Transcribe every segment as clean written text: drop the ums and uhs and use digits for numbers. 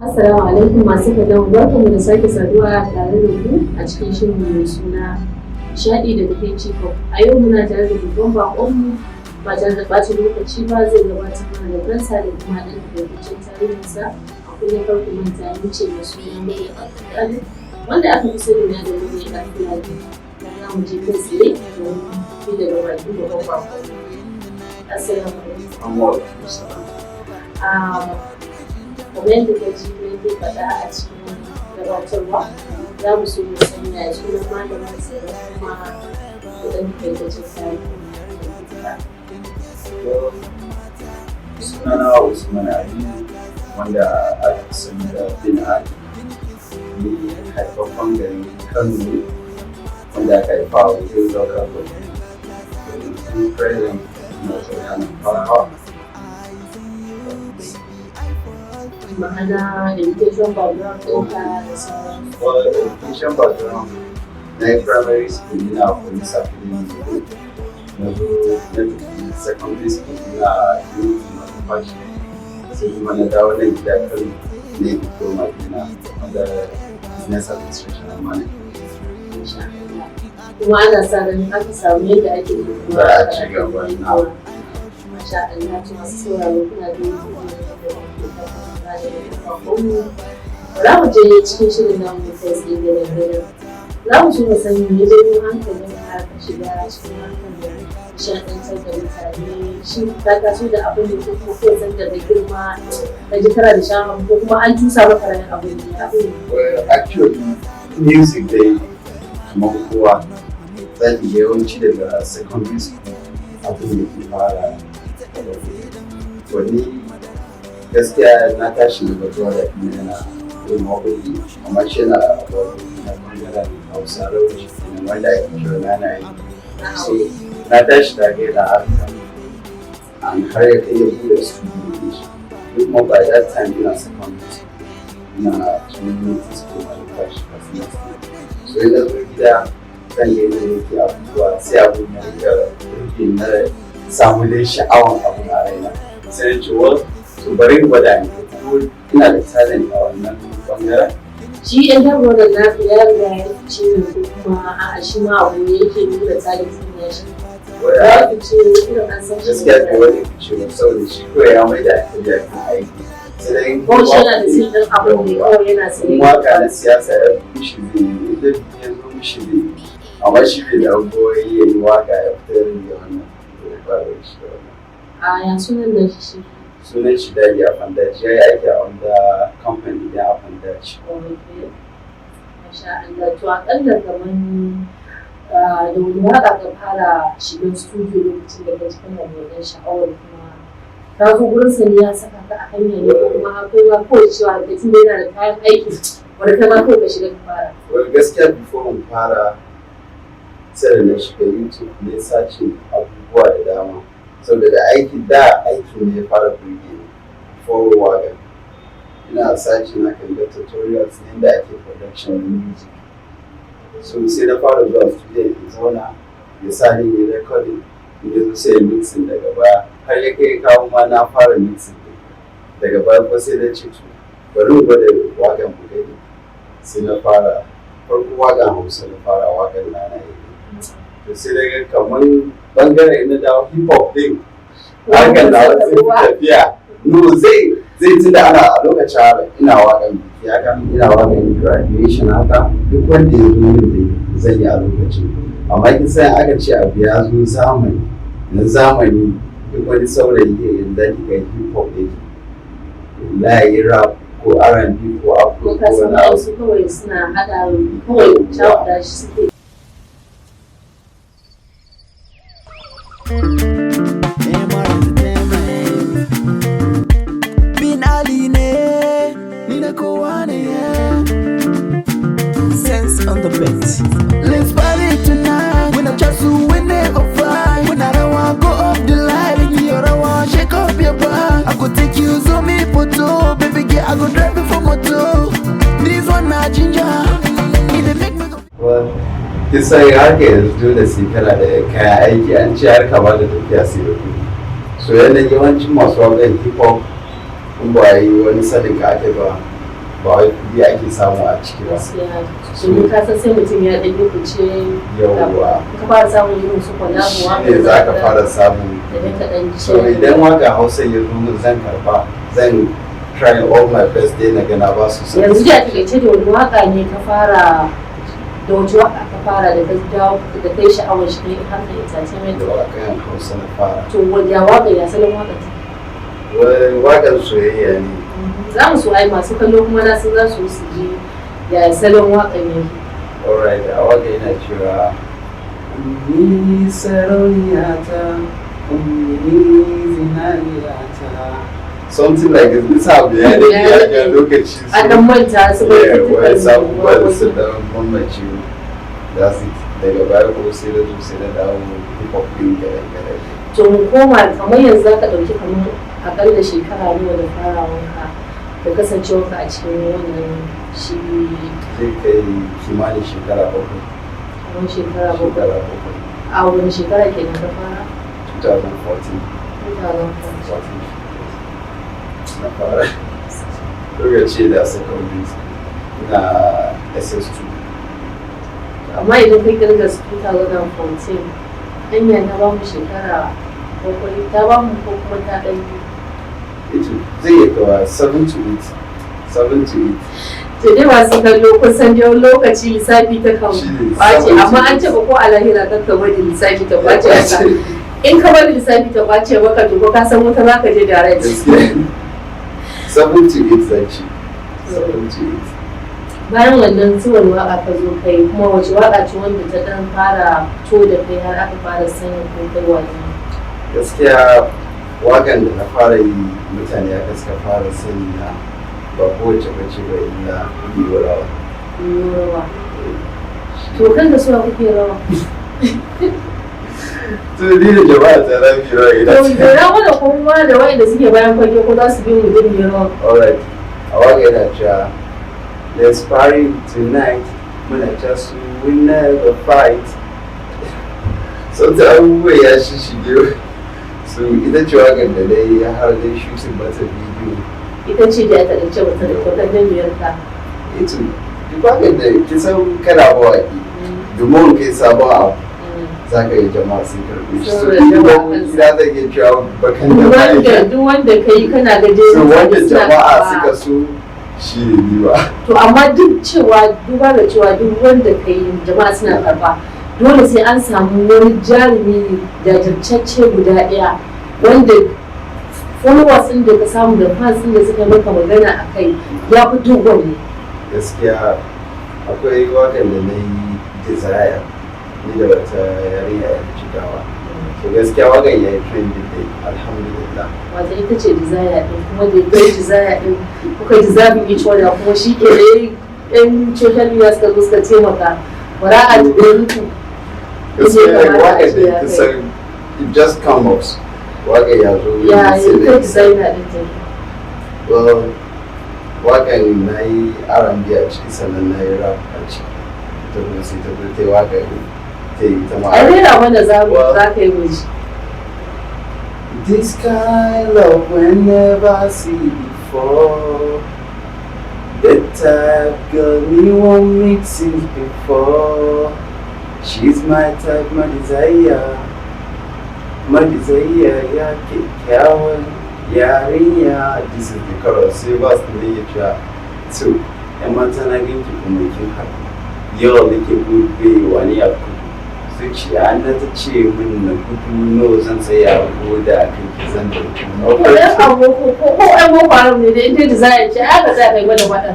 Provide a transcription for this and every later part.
Assalamu alaikum masu kallon, barkanmu da sake saduwa tare da ku a cikin shirin mai suna Nishaɗi da Takaici Pop. A yau muna tare da babban baƙonmu. Ba tare da ɓata lokaci ba, zai gabatar mana da kansa da kuma ɗan takaitaccen tarihinsa. A kullum kar ku manta, ni ce mai suna Maryam Abdulkadir, wanda aka fi sani na da Maryam Ɗan Fulani. Za mu je kai tsaye domin ji daga bakin babban baƙonmu. Assalamu alaikum. Kamar yadda ka ji nake faɗa a cikin gabatarwa, za mu so mu san ya sunan malamin sa da kuma da ɗan takaitaccen tarihi. Sunana Usman Aliyu, wanda aka fi sani da Bin Ali. Ni haifaffen garin Kano ne, wanda aka haifa a wajen local government. Yanzu present ina zaune a nan Farawa. Ma'ana education background ɗinka da sauran. Well, education background, na yi primary school ina a Police Academy, na zo na tafi secondary school ina a Unity Malumfashi, sai kuma na dawo nan gida Kano na yi diploma dina wanda business administration and management. Insha Allah. Kuma ana sa ran aka samu yadda ake so kuma Za a ci gaba, na. Masha Allah, to masu sauraro, kuna da yi da muke tattauna da baƙonmu. Za mu je cikin shirin namu kai tsaye da dangane. Za mu so mu san me ya janyo hankalin ka ka shiga cikin harkar da nishaɗantar da mutane. Shin ka taso da abin ne, ko kuma kawai san da girma ka ji kana da sha'awa, ko kuma an cusa maka ran abin ne abin? Well, actually, music dai kamar kowa za ki ga yawanci daga secondary school abin da ke fara. To ni gaskiya na tashi daga brother ɗina yana yin waƙoƙi, amma shi yana waƙoƙi na ɓangaren Hausa rauni kenan, wanda ake cewa na yi. So na tashi da ga yana harka and har ya kai ya buɗe studio ɗin shi. Ni kuma by that time ina secondary school, ina community school Malumfashi, Katsina State. So ina zo gida zan ga yadda yake abubuwa, sai abun ya riƙa burge, na samu dai sha'awan abun a raina. Sai na ce, "Well, to bari in gwada ni ko ina da talent a wannan ɓangaren." Shi ɗan brother naka ya riga ya fice ne, ko kuma a'a, shi ma abu ne yake nuna talent ɗin nashi? Ya fice, irin an san shi? Gaskiya bai wani fice ba, saboda shi kawai ya mai da hankali a kan aiki. Sai dai in Ko shi yana da sin ɗin abin ne kawai yana saye. In waka na siyasa ya fi mishi zai yi, idan ya zo mishi zai yi, amma shi bai da wai ya yi waka ya fitar da wannan, to ba ruwan shi da wannan. A ya sunan nan shi? Sunan shi Dadi Afandaci. Ya yi aiki a wanda company ɗin Afandaci. Okay. Masha Allah. To aƙalla kaman da wani waƙa ka fara shigan studio lokacin da ka ji kana da wannan sha'awar, kuma ka zo gurin sa ne ya saka ka a hanya ne, ko kuma kai ma kawai cewa da tunda yana da kayan aiki, bari kai ma kawai ka shiga ka fara? Well, gaskiya before in fara, sai da na shiga YouTube ne searching abubuwa da dama, saboda da aiki da aikin ne ya fara burge ni before waƙa. Ina searching akan ga tutorials ne da ake production na music. So sai na fara zuwa studio in zauna, ya sa ni yi recording, in ya zo sai ya mixing daga baya, har ya kai kawo ma na fara mixing din. Daga baya ko sai na ce, "To bari in gwada waƙan mu gani." Sai na fara farko waƙan Hausa, na fara waƙan na yi. To sai na ga kamar bangaren ina dawo hip hop din, harkar na zai fi tafiya. No, zai tunda ana a lokacin haka ina waƙan biki haka, ina waƙan graduation haka, duk wanda ya zo min da zan yi a lokacin. Amma kin san aka ce abu ya zo zamani na zamani, duk wani saurayi yanzu zaki ga hip hop yake, layi rap ko R&B ko afro ko ka ko san wani abu. Wasu kawai suna haɗa, kawai cakuɗa shi suke. MR Entertainment. Bin Ali ne, ni na kowa ne. Sense on the beat. Let's party tonight. When I just win it or fight. When I rawa, go off the light. In your rawa, shake up your back. I go take you zo me photo. Baby girl, I go drive you for moto. This one na ginger. It dey make me go. Well, kin san harka yanzu dole sai kana da kayan aiki. An ce harka ba da tafiya sai da kuɗi. So yanayin yawancin masu waƙan hip hop, in ba yi wani sanin ka aka ba. Ba wai kuɗi ake samu a ciki ba. Gaskiya, domin ka san sai mutum ya ɗan yi fice Yawwa. ka fara samun irin su collabo. Shi ne za ka fara samun. Da dai kaɗan. So idan waka Hausa ya zo min, zan karba, zan try all my best dai na ga na ba su. Yanzu da takaice, da wani waka ne ka fara, da wace waka ka fara da ka dawo da kai sha'awar shi ne harkar entertainment? Da wakan Hausa na fara. To, ya waka, ya salon waka ta? Wakan soyayya ne. Za mu so ai masu kallo kuma na san za su su ji ya salon wakan yake. Alright, a waka yana cewa, "Ummi sarauniyata, ummi zinariyata," something like this. Bisa abu ya da ya ga lokaci su An dan manta su. Yeah, wai sabuwa da su dan mamaci. That's it. Daga baya ko sai da zo sai na dawo hip hop din gadan gadan. To, mu koma, kamar yanzu za ka ɗauki kamar akalla shekara nawa da farawanka da kasancewarka a cikin wannan shi? Zai kai kimanin shekara 7. Kamar shekara 7? Shekara 7. A wani shekara kenan ka fara? 2014. 2014. 14 na fara, lokaci da secondary school na SS2. Amma idan kai kirga su 2014, hanya ta ba mu shekara 7 ta ba mu ko kuma ta ɗan yi? Ito zai iya kawa 7 to 8, 7 to 8. To dai masu kallo, kusan dai wani lokaci lissafi ta kan Shi ne, ɓace, 7 to amma an 8. ce ba ko a lahira kan ka bari lissafi ta ɓace maka. In ka bari lissafi ta ɓace maka, to ko ka san wuta za ka je direct. Gaskiya 7 to 8 zan ci, 7 to 8. Bayan wannan zuwan waka ka zo kai kuma, wace waka ce wanda ta dan fara fito da kai har aka fara sanin ko kai wani? Gaskiya wakan da na fara yi mutane aka suka fara sani na, ba kowace bace ba illa Biyu Rawa. Biyu Rawa. To, kan da suwa kuke rawa? To, ni da jama'a ta za mu yi rawa ina. To, jira mana kuma da wa'anda suke bayan fage ko za su bi mu din yi rawa. Alright, a waka yana cewa, "Let's party tonight, muna casu, we never fight." Sautin abubuwa ya shishige su. Ita ce wakar da dai har dai shooting mata bidiyo. Ita ce da ta dace wata da kwatan damiyar ka. Ito duk wakar da kisan kana mawaƙi, domin kai sabon abu, za ka yi jama'a sun karɓe shi. So Saboda ni jama'a ba gida zan iya cewa bakan da wanda ba duk wanda kai kana gaje. So wanda jama'a suka so shi ne ni ba. To, amma duk cewa, duba da cewa duk wanda kai jama'a suna karba, dole sai an samu wani jarumi jajirtacce guda ɗaya wanda followers ɗin da ka samu da fans ɗin da suka maka magana a kai ya fi duk wani. Gaskiya akwai wakan da na yi, Desire, ni da wata yarinya yar Jigawa. So gaskiya wakan ya yi trending dai, alhamdulillah. Wata ita ce Desire ɗin, kuma da ita Desire ɗin kuka deserving each other, kuma shi ke dai yan social media suka zo suka taimaka bara a muku. Gaskiya kamata a wakan ce da ya kai. kusan it just come up, wakan ya zo Ya sai ita da Desire ɗin take? Well, wakan na yi R&B a ciki, sannan na yi rap a ciki. Ta kuma sai ta zo ta yi wakan, ta yi ta ma. A rera mana za Well, za ka yi miji. "This kind love we never see before. The type girl me want meet since before. She's my type, my desire. My desire, ya kyakkyawan yarinya." This is the chorus. Sai verse ɗin yake cewa, "To, ‘yan mata na ganki kuma kin haɗu. Yau nake gobe wani ya kudu. Zuciya na ta ce min na gudu, no, zan tsaya ko da kan ki zan dauki." Ko ɗan aboko ko ɗan boko haram ne dai, inda Desire ce aka tsaya kai gwada faɗa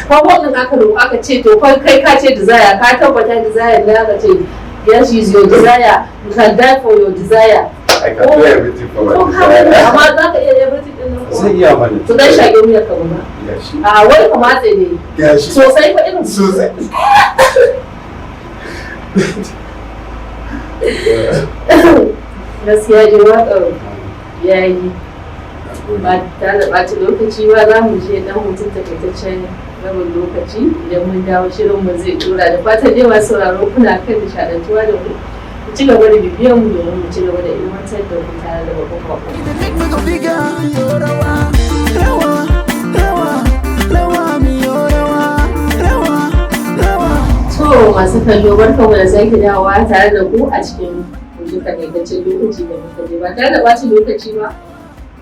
ko wannan aka roƙo aka ce, to kai ka ce Desire, ka tabbata Desire ne, aka ce yes, is your desire, you can die for your desire. I can do everything for my Ko ka gani, desire. amma za ka iya everything din nan Zan ko iya mana. To, dan shage miyar ka ba. Gashi. A wai ka matse ne. Gashi. Sosai fa irin. Sosai. Gaskiya dai waƙar yayi. Ba tare da ɓata lokaci ba, za mu je dan hutun takaitaccen rabin lokaci. Idan mun dawo, shirin mu zai tura. Da fatan dai masu sauraro kuna kan nishaɗantuwa da mu. Ku ci gaba da bibiyan mu domin mu ci gaba da ilmantar da ku tare da babban bakon. They make me go bigger. Yo, rawa, rawa, rawa, rawa me. To, masu kallo, barkanmu da sake dawowa tare da ku a cikin hutu takaitaccen lokaci da muka je. Ba tare da ɓacin lokaci ba,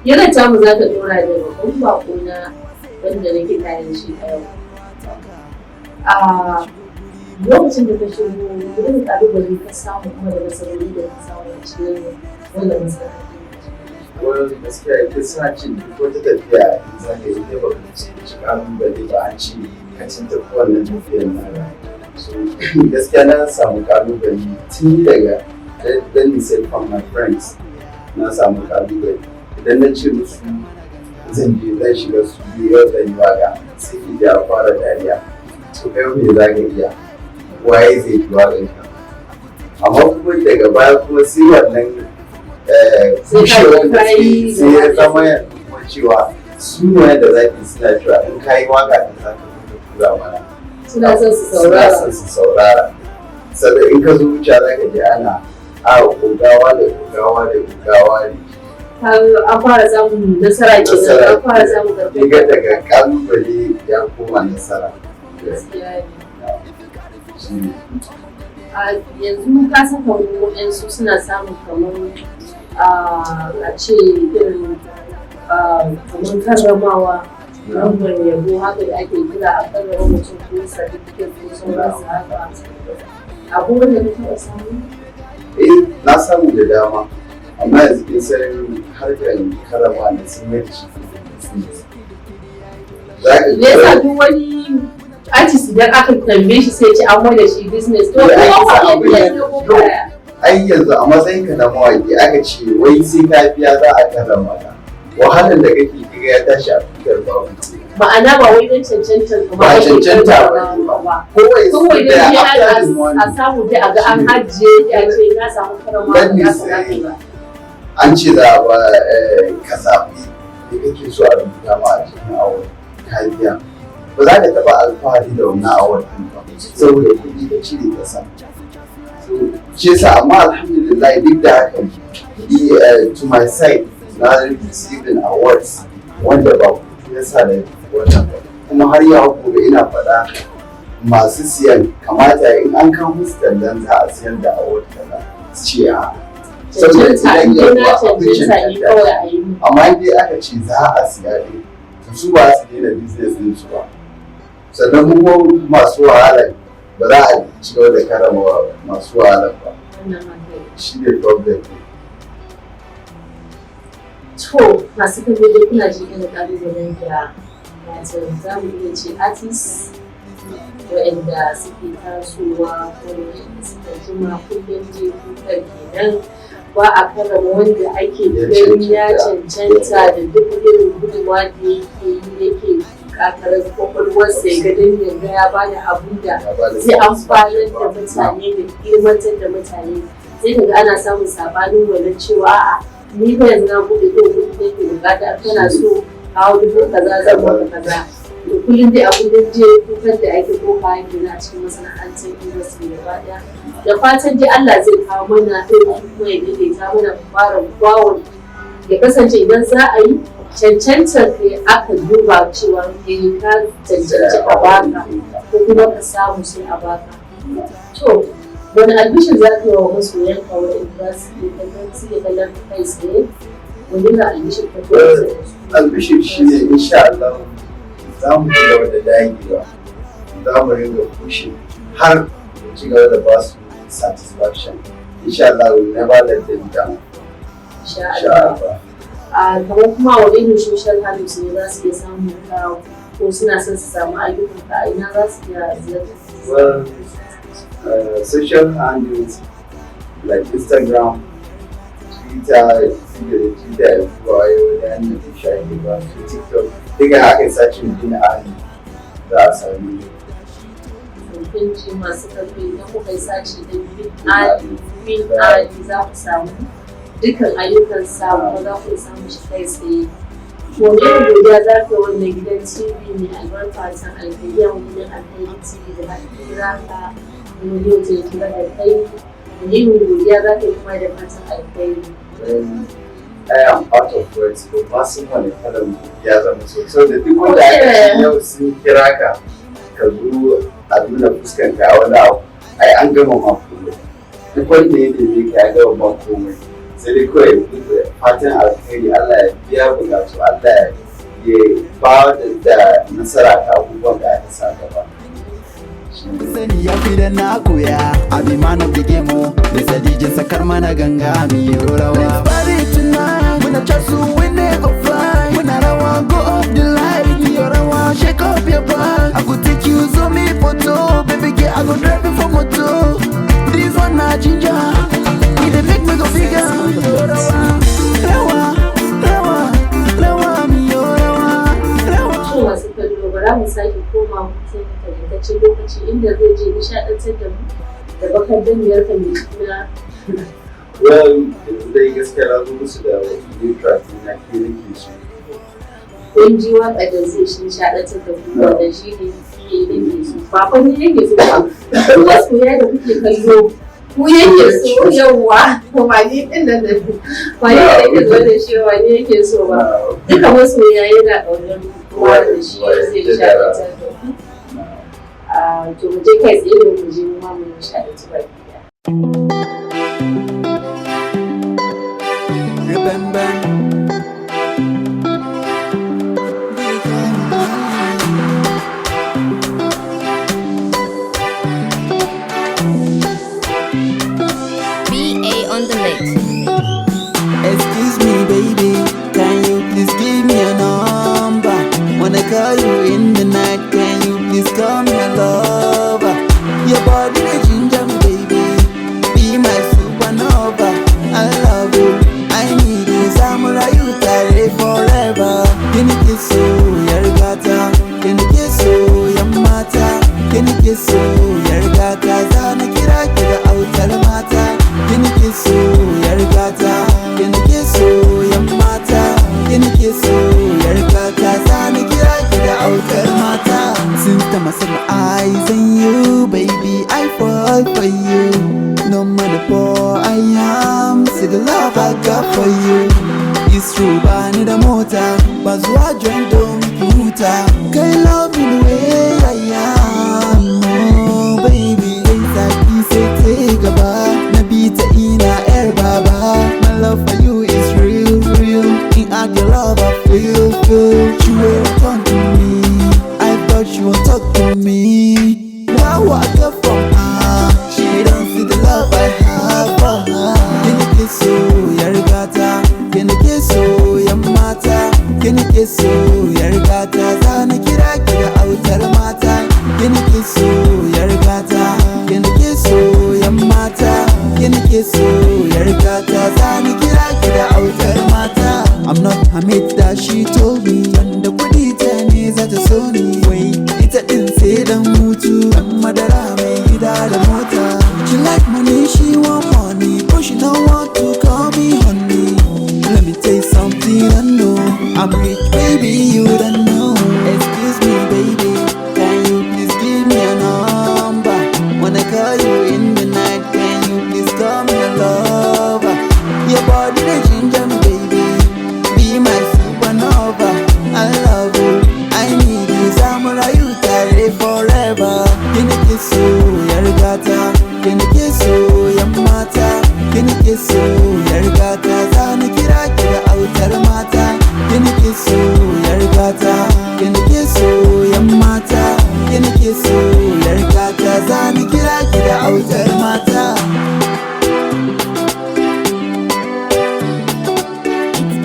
hirar tamu za ta ɗora da babban bako na wanda nake tare da shi a yau. A lokacin da ka shigo, irin ƙalubale ka samu kuma da nasarori da ka samu a cikin wannan masana'anta? Wani gaskiya ita suna cin duk wata tafiya in za ka yi, dai baka ci ci kalubale ba, an ce ka cin tafi wannan tafiyar na. So gaskiya na samu kalubale tun daga, let me say, from my friends. Na samu kalubale idan na ce musu zan je zan shiga studio yau zan yi waka, sai ki ji a fara dariya: "To kai me za ka iya? Waye zai ji waƙar ka?" Amma kuma daga baya kuma sai wannan kushewar da suke sai ya zama yanzu kuma cewa su ne da zaki suna cewa in ka yi waka da za ka zo ka tura mana. Suna son su Suna saurara. son su saurara. Sannan in ka zo wuce za ka ji ana a ogawa da ogawa da ogawa ne. Har an fara samun nasara kenan. Nasara. An fara samun karfin. Diga daga kalubale ya koma nasara. Gaskiya ne. Shi ne. A yanzu ka san kamar waɗansu suna samun kamar a ce irin kamar karramawa, lambar yabo haka da ake kira a karrama mutum ko certificate ko sauransu haka. Abu wanda ka taɓa samu? Eh, na samu da dama, amma yanzu kin san harkar karama da sun mai da shi business. Za ka Me yasa duk wani artist idan aka tambaye shi sai ce an mai da shi business? To Eh, ai, ko sa ba abin ne yanzu- ko kaya? Ai yanzu a matsayin ka na mawaki aka ce wai sai ka biya za a karrama ka, wahalar da kake kiga ya tashi a fitar babu. Ma'ana ba wai don cancantar ka Ba ake cancanta ba karrama ne ba. ba. Kawai Kawai da don dai after the money. a samu dai a ga an ajiye ya ce na samu karama Let me na say, kaza. An ce za a ba ka zaɓi da kake so a rubuta ma a cikin award, ka biya, ba za ka taɓa alfahari da wannan award ɗin ba saboda kuɗi ka cire ka sa. So shi yasa, amma alhamdulillah, duk da haka ni to my side na receiving awards wanda ba kuɗi ya sa da wannan ba. Kuma har yau gobe ina faɗa, masu siyan kamata in an kawo musu tallan za a siyar da award kaza su ce a saboda Cancanta idan in na yawa akwai cancanta ni cancanta. kawai a yi mu. Amma in dai aka ce za a siya ɗin, to su ba su daina business ɗin su ba. Sannan mu kuma masu wahala ba za a ci gaba da karama masu wahala ba. Wannan haka yake. Shi ne problem ɗin. To, masu kallo dai, kuna ji irin ƙalubalen da wato za mu iya ce artist waɗanda suke tasowa ko waɗanda suka jima kullum je kukan kenan, ba a karrama wanda ake ganin ya cancanta da duk irin gudunmawa da yake yi, yake kakarar kwakwalwarsa ya ga don ya ga ya bada abun da Ya bada zai amfanar da mutane da ilmantar da mutane. Sai kaga ana samun sabanin wannan cewa a'a, ni fa yanzu na buɗe ko kuɗi nake bukata, kana so kawo 5000 zan maka kaza. To kullum dai a kullum je kukan da ake koka kenan a cikin masana'antar industry gaba ɗaya. Da fatan dai Allah zai kawo mana ɗauki kuma ya daidaita mana fara bawon, ya kasance idan za a yi cancantar kai aka duba cewa eh, ka cancanci a baka ko kuma ka samu sai a baka. To, wani albishir za ka yi wa masoyanka waɗanda za su iya kallon su iya kallon ka kai tsaye? Wani irin albishir ka fi da su? Albishir shi ne insha Allah za mu ci gaba da dagewa, za mu ringa pushing har mu ci gaba da ba su satisfaction. Insha Allah we never let them down. Insha Insha Allah. Allah. A kamar kuma wani irin social handles ne za su iya samun ka, ko suna son su samu ayyukan ka, a ina za su iya ziyartar? Well, social handles like Instagram, Twitter, Twitter yanzu ba wai wani hanyar da shafi ba, su TikTok, duka aka yi searching Bin Ali za a sami. Kun ji masu kallo, idan kuka yi search da Bin Ali, Bin Ali, za ku samu dukkan ayyukan sa kuma za ku iya samun shi kai tsaye. To, me godiya za ka yi wannan gidan TV mai albarka, san alkhairi, gidan Alkhairi TV, da haɗa kira ka kuma yau ta kira da kai? Wani irin godiya za ka yi kuma da fatan alkhairi? I am out of words, but ba sun wani kalan ya zama so saboda duk wanda aka ce yau sun kira ka ka zo a nuna fuskanka a wani abu. Ai an gama ma komai. Duk wanda ya neme ka ya gama ma komai. Sai dai kawai fatan alkhairi, Allah ya biya bukatu, Allah ya ba da nasara ta abubuwan da aka sa gaba. Sani ya fi da na koya. I be man of the game oh. Mr. DJ, sakar mana ganga mi rawa. Let's party tonight. Muna chasu, we never fight. Muna rawa, go off the light. Mi rawa, shake up your back. I go take you zo mi photo. Baby girl, I go drive you for moto. This one na ginger. It dey make me go bigger. Rawa, rawa, rawa, rawa, mi rawa, rawa. To, masu kallo, bara mu sake koma hutun takaitaccen lokaci inda zai je nishaɗantar da mu da bakar damiyar ka mai suna. Well, yanzu dai gaskiya na zo musu da new track na "Ke Nake So". Kun ji waƙa da zai shi nishaɗantar da mu, wanda shi ne "Ke Nake So". Ba fa ni nake so ba, ku masoya da kuke kallo, ku yake so. Yawwa, ba ni ɗin nan da ba ni da nake zo da shi ba, ni yake so ba. Duka masoya yana ƙaunar kowa da shi zai nishaɗantar da ku. Ah, to mu je kai tsaye da mu je mu ma mu nishaɗantu baki ɗaya. Remember. They call me. BA on the mix. Excuse me, baby, can you please give me a number? When I call you in the night, can you please call me a lover? Your body, the ginger me, baby, be my supernova. I love you, I need you, samurai, you tare forever. Ke nake so, yar gata, ke nake so, yan mata, ke nake so, yar gata, zana kira ki da autar mata. Ke nake so, yar gata, ke nake so, yan mata, ke nake so, yar gata, zana kira ki da autar mata. Since the I set my eyes on you, baby, I fall for you. No matter poor I am, see the love I got for you. It's true, ba ni da mota, ba zuwa join domin ki huta. Kai love me the way I am, oh baby. Kai saki sai ta gaba, na bi ta ina yar baba. My love for you is real, real. In add your love, I feel, feel. She will turn to me. I thought she won't talk to me. Now I got from her, she don't see the love I have for her. Ke nake so, yar gata, ke nake so, yan mata, ke nake so, yar gata, zana kira ki da autar mata. Ke nake so, yar gata, ke nake so, yan mata, ke nake so, yar gata, zana kira ki da autar mata. I'm not Hamid that she told me, wanda kudi ta ne za ta so ni. Wai ita din sai dan hutu, dan madara mai gida da mota. She like money, she want money, but she don't want to call me honey. Let me tell you something I know. I'm rich, baby, you don't know. Excuse me, baby, can you please give me a number? When I call you in the night, can you please call me a lover? Your body, the ginger me, baby, be my supernova. I love you, I need you, samurai, you tare forever. Ke nake so, yar gata, ke nake so, yan mata, ke nake so, yar gata, zana kira ki da autar mata. Ke nake so, yar gata, ke nake so, yan mata, ke nake so, yar gata, zana kira ki da autar mata.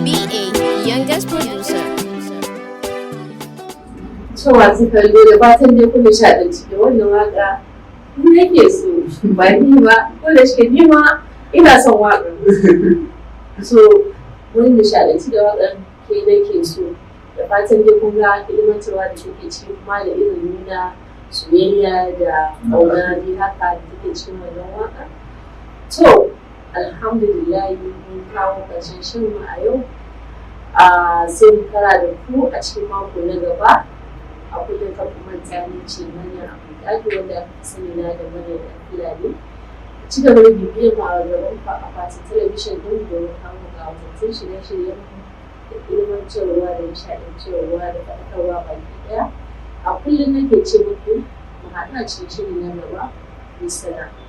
It's BA, youngest producer. To, masu kallo, da fatan dai kun nishaɗantu da wannan waƙa "Ni Nake So", ba ni ba, ko da shi ni ma ina son waƙa. So mun nishaɗantu da waƙar "Ke Nake So". Da fatan dai kun ga ilmantarwa da take ciki, kuma da irin nuna soyayya da ƙauna dai haka da take cikin wannan waƙa. To, alhamdulillah, mun kawo ƙarshen shirinmu a yau. Sai mu kara da ku a cikin mako na gaba. A kullum kar ku manta, ni ce Maryam Abdulkadir, wanda aka fi sani na da Maryam Ɗan Fulani. Ci gaba da bibiyar mu a gaban ku a akwatin talabijin ɗin domin kawo ƙawatattun shirye-shiryen mu da ilmantarwa da nishaɗantarwa da faɗakarwa baki ɗaya. A kullum nake ce muku mu haɗu a cikin shiri na gaba. Bisalam.